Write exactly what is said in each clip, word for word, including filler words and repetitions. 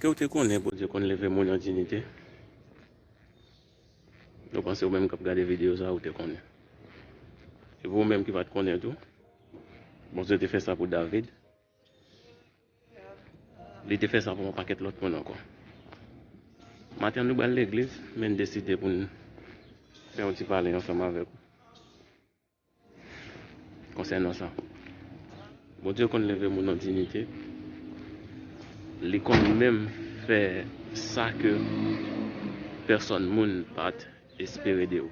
Ke w te konnen Bondye konn leve moun an diyite? Nou panse ou menm k ap gade videyo sa a, ou te konnen. E pou ou menm ki pa t konnen tou, Bondye te fè sa pou David. Li te fè sa pou yon pakèt lòt moun ankò. Maten an, nou pral legliz, men n deside pou n fè yon ti pale ansanm avèk ou konsènan sa. Bondye konn leve moun an diyite. Li konn menm fè sa ke pèsòn moun pa t espere de ou.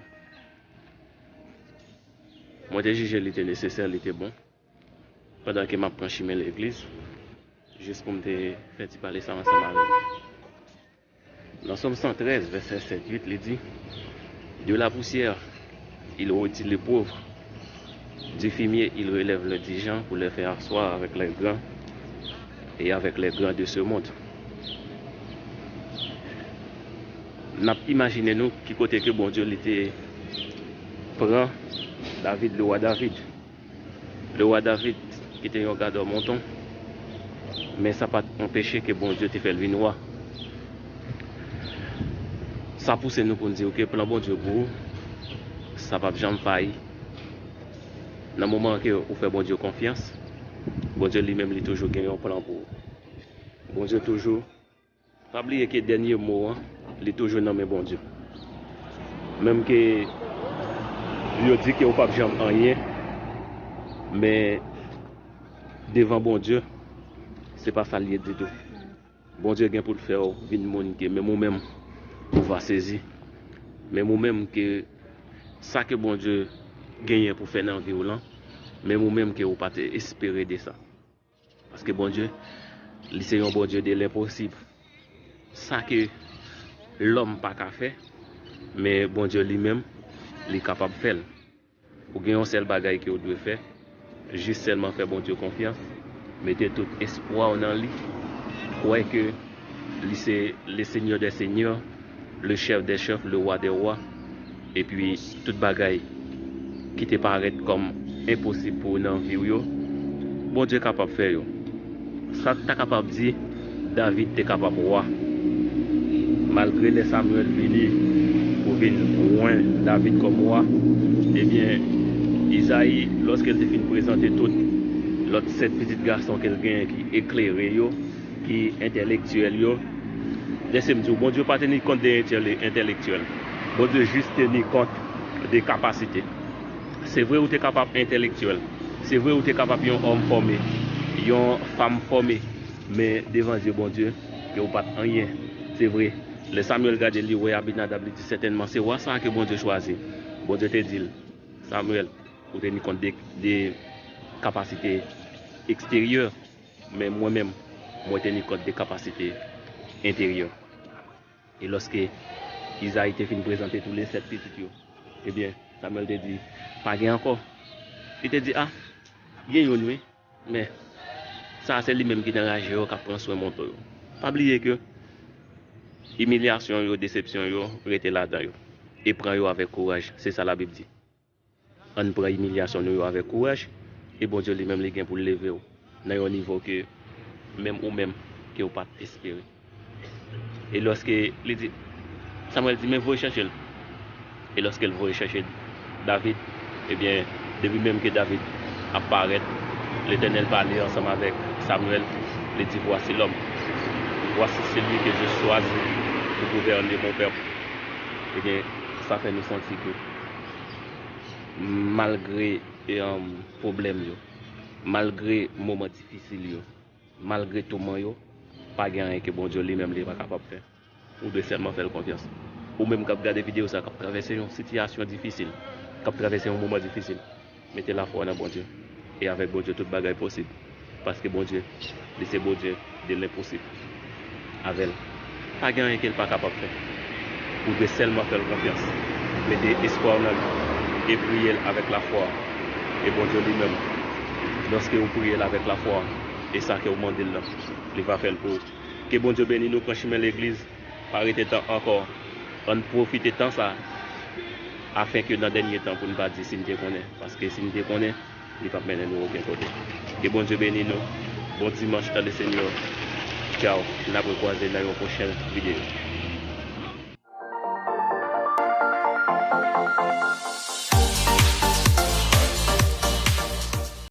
Mwen te jije li te nesesè, li te bon, pandan ke m ap pran chimen legliz, jis pou m te fè ti pale sa ansanm avè nou. Nan Sòm san trèz, vèsè sèt, uit, li di, De la poussière, il retire le pauvre. Du fumier, il relève l'indigent pour le faire asseoir avec les grands et avec les grands de ce monde. N ap imajine nou ki kote ke Bondye li te pran David, le wa David. Le wa David ki te yon gadò mouton, men sa pa t anpeche ke Bondye te fè l vin wa. Sa pouse nou pou n di ke plan Bondye pou ou, sa p ap janm fayi. Nan moman ke ou fè Bondye konfyans, Bondye li menm li toujou gen yon plan pou ou. Bondye toujou Pa bliye ke dènye mo an, li toujou nan men Bondye. Menm ke yo di ke ou p ap janm anyen, men devan Bondye, se pa sa l ye ditou. Bondye gen pou l fè w vin moun ke menm ou menm, ou va sezi. Menm ou menm ke sa ke Bondye genyen pou fè nan vi w lan, menm ou menm ke ou pa te espere de sa. Paske Bondye, li se yon Bondye de lenposib. Sa ke lòm pa ka fè, men Bondye li menm, li kapab fè l. Ou gen yon sèl bagay ke w dwe fè, jis sèlman fè Bondye konfyans, mete tout espwa w nan li, kwè ke li se le Seigneur des seigneurs, le chef des chefs, le roi des rois, epi tout bagay ki te parèt kòm enposib pou ou nan vi w yo, Bondye kapab fè yo. Sa ta kapab di, David te kapab wa. Malgre lè Samyèl vini pou vin wen David kòm wa, ebyen, Izayi, lòske l te fin prezante tout lòt sèt pitit gason ke l genyen ki eklere yo, ki entèlektyèl yo. Lèse m di w, Bondye pa teni kont de entèle-, entèlektyèl. Bondye jis teni kont de kapasite. Se vre ou te kapab entèlektyèl. Se vre ou te kapab yon òm fòme, yon fanm fòme. Men devan zye Bondye, ke ou pa t anyen. Se vre. Lè Samyèl gade l, li wè Abinadab, li di, sètènman, se wa sa a ke Bondye chwazi. Bondye te di l, Samyèl, ou teni kont de, de kapasite eksteryè. Men mwen menm, mwen teni kont de kapasite enteryè. E lòske Izayi te fin prezante tou le sèt pitit yo, ebyen, Samyèl te di, pa gen ankò. Li te di, a, gen youn wi, men sa a se li menm ki nan raje yo k ap pran swen mouton yo. Pa bliye ke imilyasyon yo, desepsyon yo, rete ladan yo. E pran yo avèk kouraj, se sa Labib di. Ann pran imilyasyon nou yo avèk kouraj, e Bondye li menm li gen pou l leve w nan yon nivo ke menm ou menm ke w pa t espere. E lòske li di, Samyèl di, men voye chèche l. E lòske l voye chèche David, ebyen, depi menm ke David ap parèt, Letènèl pale ansanm avèk Samyèl, li di, voici l'homme, voici celui que je choisis pour gouverner mon peuple. Ebyen, sa fè nou santi ke malgre, e, um, pwoblèm yo, malgre moman difisil yo, malgre touman yo, pa gen anyen ke Bondye li menm li pa kapab fè. Ou dwe sèlman fè l konfyans. Ou menm k ap gade videyo sa, k ap travèse yon sitiyasyon difisil, k ap travèse yon moman difisil, mete lafwa w nan Bondye. E avèk Bondye, tout bagay posib. Paske Bondye, li se Bondye de lenposib. Avè l, pa gen anyen ke l pa kapab fè. Ou dwe sèlman fè l konfyans. Mete espwa w nan li e priye l avèk lafwa. E Bondye li menm, lòske ou priye l avèk lafwa, e sa ke w mande l lan, li va fè l pou ou. Ke Bondye beni nou, pran chimen legliz. Pa rete tan ankò. Ann pwofite tan sa a, afenke nan dènye tan pou n pa di si n te konnen. Paske si n te konnen, li p ap mennen nou okenn kote. Ke Bondye beni nou. Bon dimanch dans le Seigneur. Tchao, n ap rekwaze nan yon pwochèn videyo.